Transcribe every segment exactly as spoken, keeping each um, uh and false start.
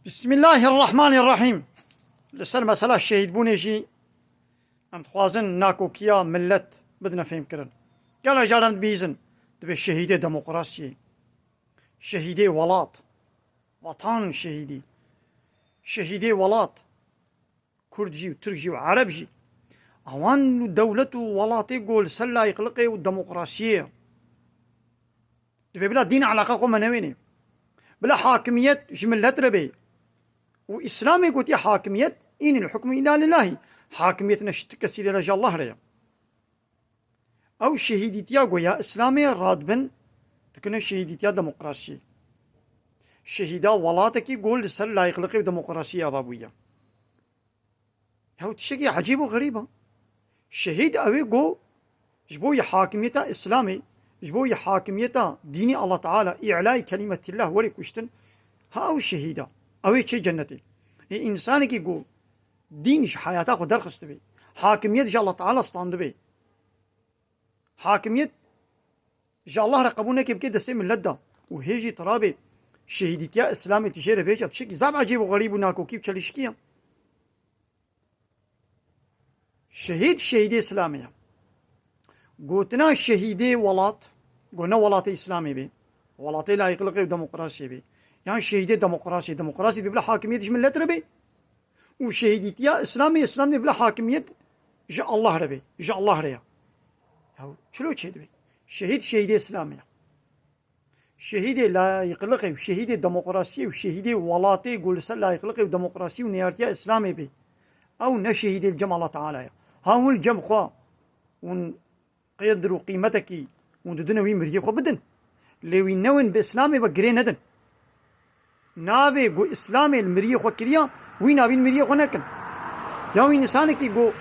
Bismillahirrahmanirrahîm. Li ser mesela şehîdbûnê jî em dixwazin nakokiya millet bidine fêhmkirin. Gelek caran em dibihîzin, dibê şehîdê demokrasiyê, şehîdê welat, vatan şehîdî, şehîdê welat, Kurd jî û Tirk jî û Ereb jî. Ewan dewlet û welatê ku li ser layîqliqê û demokrasiyê ye. Divê bila dîn eleqa xwe me newênê. Bila hakimiyet ji millet re bê. Û Îslamê gotiye hakimiyet, "Înil hukmu illa lillahî." Hakimiyet ne ji ti kesî lê re ji Allah re ye. Ew şehîdîtiya ku ya Îslamê radibin dikine şehîdîtiya demokrasiyê. Şehîda welatekî ku li ser layîqliqê û demokrasiyê ava bûye. Ew tiştekî ecêb û xerîb e. Şehîd ew ê ku ji bo yê hakimiyeta Îslamê, ji bo yê hakimiyeta dînî Allah Teala, îlayî kelîmetillah werê kuştin, ha ew şehîd e. Ew ê çê cennetê. Ê însanekî ku dîn ji heyata xwe derxistibê, hakimiyet ji Allah Teala standibê, hakimiyet ji Allah re qebûl neke, bike destê millet de û hê jî tirabê şehîdîtiya Îslamê tu jê re bêje, tiştekî zaf ecêb û xerîb û nakokî û çelişkî ye. Şehîd, şehîdê Îslamê ye. Gotina şehîdê welat, ku ne welatê Îslamê bê, welatê layîqliqê û demokrasiyê bê. Yan şehîdê demokrasiyê, demokrasiyê dê bila hakimiyet ji millet re bê. Û şehîdîtiya Îslamê, Îslam dê bila hakimiyet ji Allah re bê, ji Allah re ye. Ya çilo çê dibe? Şehîd, şehîdê Îslamê ye. Şehîdê layîqliqê û şehîdê demokrasiyê û şehîdê welatê ku li ser layîqliqê û demokrasî û neyartiya Îslamê bê. Ew ne şehîdê li cem Allah Teala ye. Ha hûn li cem xwe hûn qedir û qîmetekî hûn didine wî miriyê xwe bidin. Lê wî newên bi Îslamê ve girê nedin. Navê ku Îslamê li miriyê xwe kiriya, wî navîn miriyê xwe nekin. Ya wî însanekî ku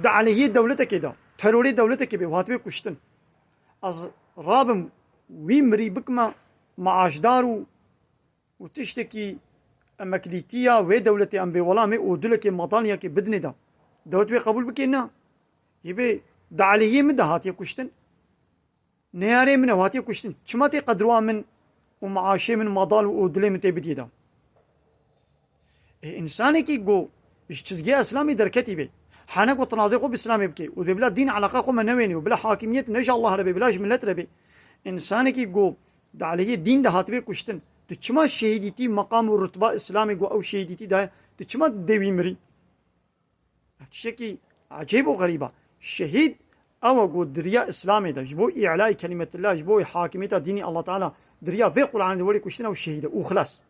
di aleyhiyê dewletekê de, terorê dewletekê bê û hatibê kuştin. Ez rabim wî mirî bikime maaşdar û, û tiştekî emeklîtiya wê dewletê em bê welamê û dulekê madalyakê bidinê de. Dewlet wê qebûl bike na. Yê bê di aleyhiyê min de hatiye kuştin. Neyarê min e, hatiye kuştin. Çima tê qedroa min û maaşê min madal û dulê min tê bidiyê de? Ê, însanekî ku ji çizgiya Îslamê derketî bê, hene ku tinazê xwe bi Îslamê bike û dê bila dîn eleqa xwe me newênî û bila hakimiyet ne ji Allah re bê, bila ji millet re bê. Însanekî ku di aleyhê dîn de hatibê kuştin, tu çima şehîdîtî meqam û rutba Îslamê ku ew şehîdîtî daye, tu çima dê wî mirî? Tiştekî ecêb û xerîb e. Şehîd ew e ku di riya Îslamê de, ji bo îlayî kelîmetillah, ji bo hakimiyeta dînî Allah Teala, di riya vê Qur'anê de werê kuştin, ew şehîd e û xilas.